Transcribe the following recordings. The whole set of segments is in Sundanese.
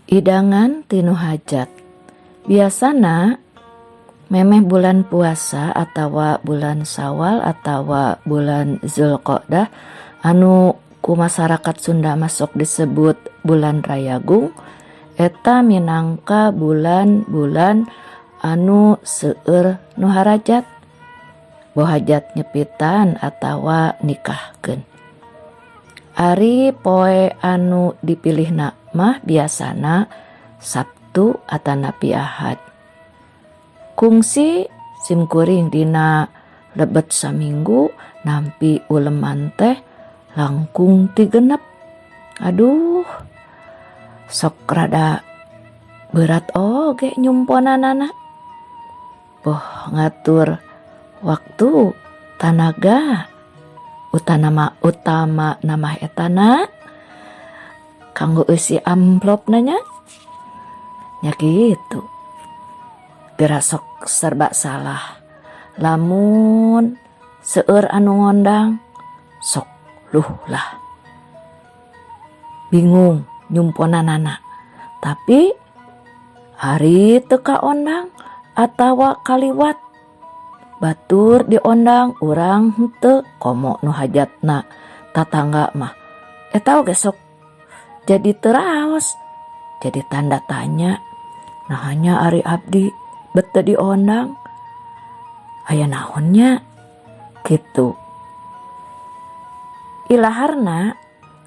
Hidangan ti nu hajat. Biasana memeh bulan puasa atawa bulan Sawal atawa bulan Zulqa'dah anu ku masarakat Sunda mah sok disebut bulan Rayagung eta minangka bulan-bulan anu seueur nu harajat boh hajat nyepitan atawa nikahkeun. Ari poe anu dipilihna mah biasana Sabtu atanapi Ahad. Kungsi simkuring dina lebet saminggu nampi uleman teh langkung ti genep. Aduh sok rada berat oge nyumponanana. Boh ngatur waktu tanaga utanama utama nama etana kanggo eusi amplopna nya nya kitu geura sok serba salah lamun seueur anu ngondang sok luh lah bingung nyumponanana tapi ari teu kaondang atawa kaliwat batur diondang urang henteu komo nu hajatna tatangga mah eta oge sok jadi teu raos jadi tanda tanya naha nya ari abdi bet teu diondang aya naon nya kitu. Ilaharna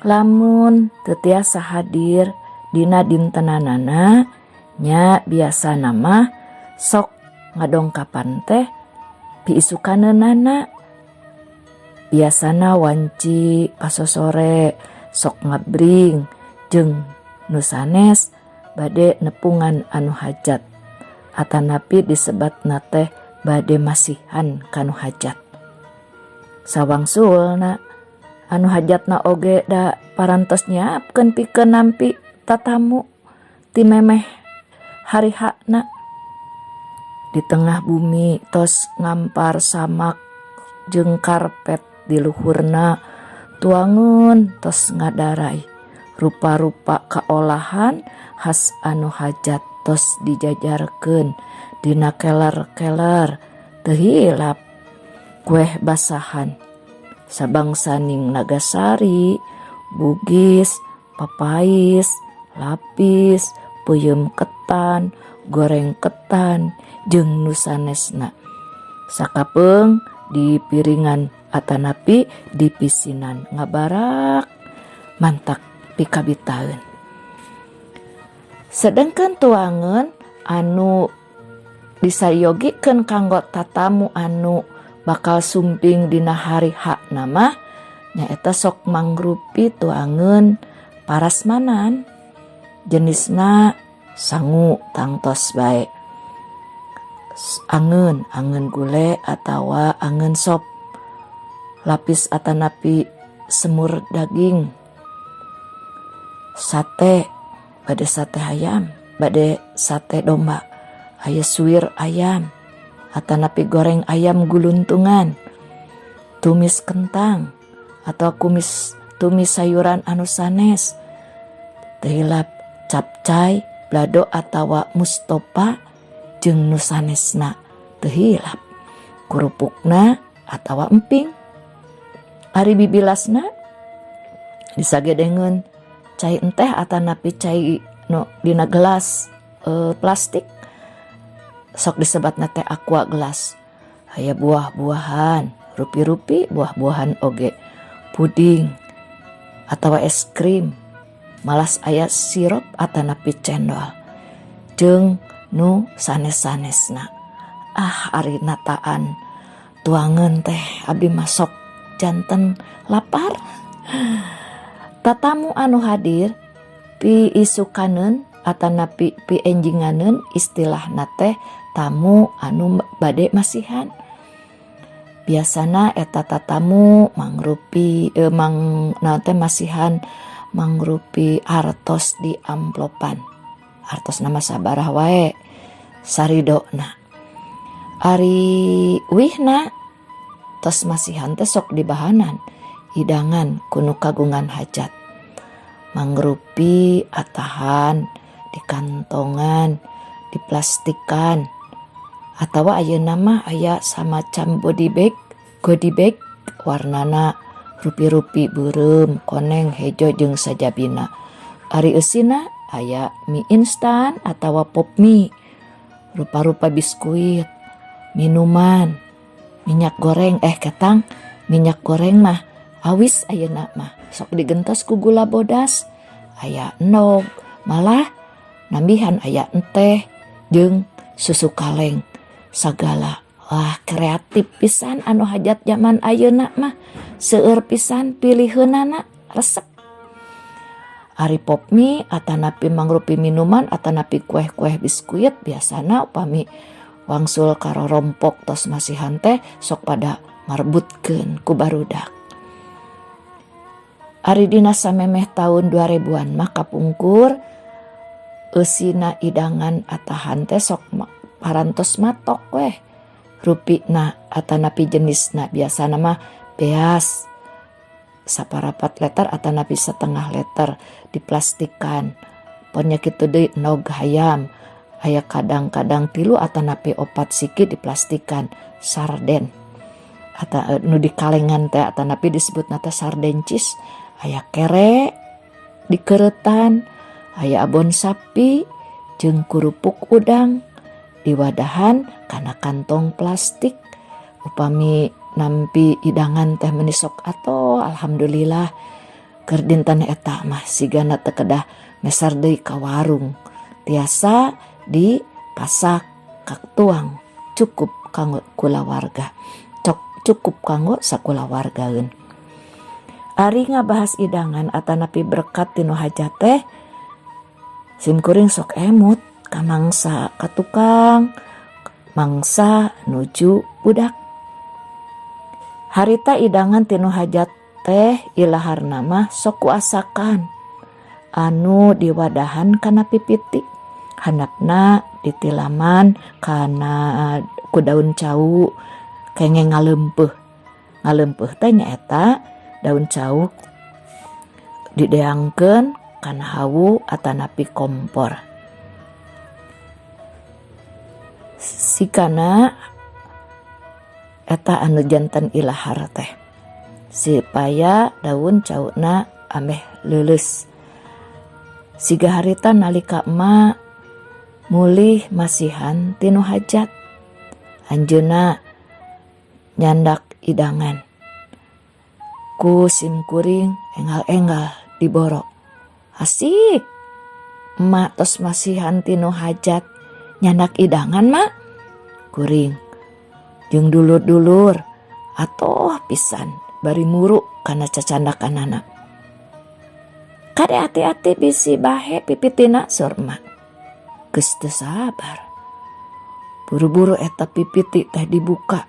lamun teu tiasa hadir dina dintenanana nya biasana mah sok ngadongkapan teh piisukaneunana biasana wanci pasosore sok ngabring jeung nu sanes bade nepungan anu hajat atanapi disebatna teh bade masihan ka nu hajat. Sawangsulna anu hajatna oge da parantos nyiapkeun pikeun nampi tatamu ti memeh hari H-na. Di tengah bumi tos ngampar samak jeung karpet di luhurna tuangeun tos ngadarai rupa-rupa kaolahan khas anu hajat tos dijajarkeun dina keler-keler teu hilap kueh basahan sabangsaning nagasari, bugis, papais, lapis, peuyeum ketan, goreng ketan jeung nu sanesna sakapeung di piringan atanapi di pisinan ngabarak mantak pikabitaeun. Sedengkeun tuangeun anu disayogikeun kanggo tatamu anu bakal sumping dina hari H-na mah nyaeta sok mangrupi tuangeun parasmanan jenisna sangu tangtos bae angeun, angeun gule atawa angeun sop lapis atanapi semur daging sate bade sate hayam bade sate domba aya suwir ayam atanapi goreng ayam guluntungan tumis kentang atau kumis tumis sayuran anu sanes teu hilap capcay balado atawa mustopa jeung nu sanesna teu hilap kurupukna atawa emping. Ari bibilasna disagedengeun cai enteh atanapi cai nu dina gelas plastik sok disebatna teh aqua gelas aya buah-buahan rupi-rupi buah-buahan oge puding atawa es krim malas aya sirup atanapi cendol jeung nu sanes-sanesna. Ah, ari nataan tuangeun teh abdi mah sok janten lapar. Tatamu anu hadir piisukaneun atanapi pienjinganeun istilahna teh tamu anu bade masihan. Biasana eta tatamu mangrupi mang naon teh masihan mangrupi artos di amplopan. Artosna mah sabaraha wae saridona. Ari uihna tos masihan teh sok dibahanan hidangan ku nu kagungan hajat. Mangrupi atahan Dikantongan, diplastikan, atawa ayeuna mah aya samacam body bag, goodie bag warnana rupi-rupi, beureum, koneng, hejo jeung sajabina. Ari eusina aya mie instan atawa pop mie, rupa-rupa biskuit, minuman, minyak goreng, eh ketang minyak goreng mah awis ayeuna mah sok digentos ku gula bodas, aya endog, malah nambihan aya enteh jeung susu kaleng sagala. Wah, kreatif pisan anu hajat zaman ayeuna mah, seueur pisan piliheunana, resep. Ari pop mie atanapi mangrupi minuman atanapi kueh-kueh biskuit biasana upami wangsul karorompok tos masihan teh sok pada marebutkeun ku barudak. Ari dina samemeh taun 2000-an mah kapungkur eusina idangan atahan teh sok parantos matok weh rupina atanapi jenisna. Biasana mah beas saparapat liter atanapi setengah liter diplastikan. Pokona kitu deui endog hayam aya kadang-kadang 3 atanapi 4 siki diplastikan, sarden atau nu dikalengan teh atanapi disebutna teh sarden cheese, aya kere dikeretan, aya abon sapi jeung kerupuk udang diwadahan kana kantong plastik. Upami nampi hidangan teh meni sok atoh, alhamdulillah keur dinten eta mah sigana teu kedah meser deui ka warung, tiasa dipasak katuang cukup kanggo kulawarga, cukup kanggo sakulawargaeun. Ari ngabahas idangan atanapi berkat ti nu hajat teh, simkuring sok emut ka mangsa ka tukang, mangsa nuju budak. Harita idangan ti nu hajat teh ilaharna mah sok kuasakan anu diwadahan kana pipiti, handapna ditilaman kana ku daun cau kengeng ngalempeuh. Ngalempeuh teh nyaeta daun cau dideangkeun kana hawu atanapi kompor. Sikana eta anu janten ilahar teh supaya daun cauna ameh leuleus. Siga harita nalika emak mulih masihan ti nu hajat, anjeunna nyandak idangan, ku simkuring enggal-enggal diboro. Asik, emak tos masihan ti nu hajat nyandak idangan. Mak kuring jeung dulur-dulur atoh pisan bari muru kana cacandakanana. "Kade, hati-hati, bisi bahe pipitina," saur emak. Geus teu sabar, buru-buru eta pipiti teh dibuka.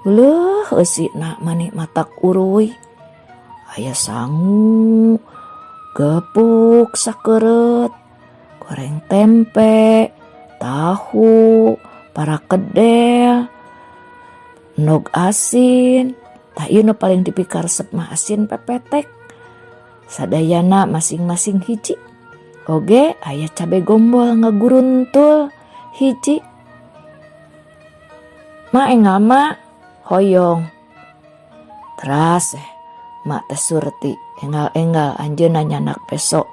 Leuh, eusina mani matak uruy, aya sangu gepuk sakeureut, goreng tempe, tahu, parakedel, endog asin. Tah, ieu nu paling dipikaresep mah asin pepetek. Sadayana masing-masing hiji. Oge aya cabe gombol ngaguruntul hiji. "Ma, enggal, Ma, hoyong." Teras mak teh surti enggal-enggal anjeunna nyandak peso.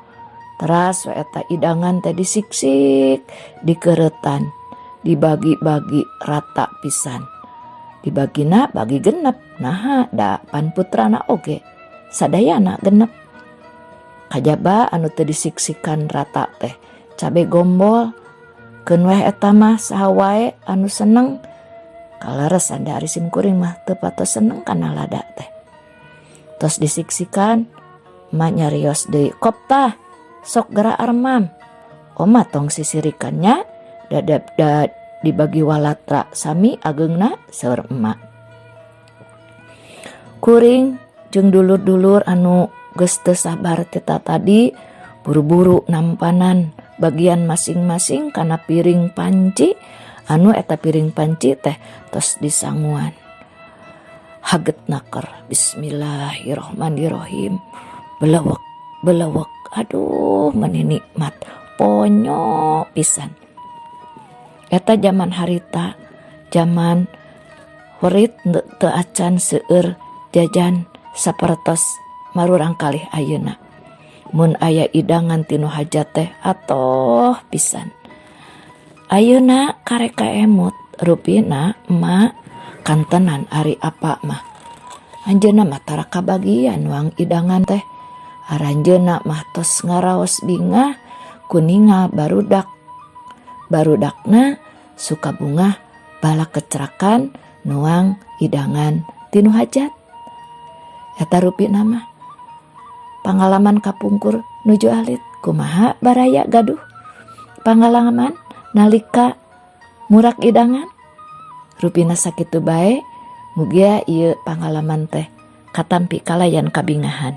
Teras we eta idangan teh disiksik, dikeretan, dibagi-bagi rata pisan. Dibagina bagi 6, naha da pan putrana oge sadayana 6, kajaba anu teu disiksikan rata teh cabe gombol. Keun weh eta mah, saha wae anu seneng. Kaleresan da ari simkuring mah teu patos seneng kana lada teh. Tos disiksikan, emak nyarios deui, "Koptah, sok gera aremam. Oma tong sisirikan nya, da, da, da dibagi walatra sami ageungna," saur emak. Kuring jeung dulur-dulur anu geus teu sabar ti tadi buru-buru nampanan bagian masing-masing kana piring panci anu eta piring panci teh tos disanguan. Haget naker, bismillahirrohmanirrohim, belewek belewek, aduh meni nikmat. Ponyo pisan. Eta jaman harita, jaman hurit teu acan seueur jajan sapertos marurang kalih ayeuna. Mun aya idangan ti nu hajat teh atoh pisan. Ayeuna karek kaemut rupina emak kantenan ari apa mah. Anjeunna mah tara kabagian nuang idangan teh. Aranjeunna mah tos ngaraos bingah ku ningal barudak. Barudakna suka bungah balak kecrakan nuang idangan ti nu hajat. Eta rupina mah pangalaman kapungkur nuju alit. Kumaha baraya gaduh pangalaman nalika murak idangan? Rupina sakitu bae, mugia ieu pangalaman teh katampi kalayan kabingahan.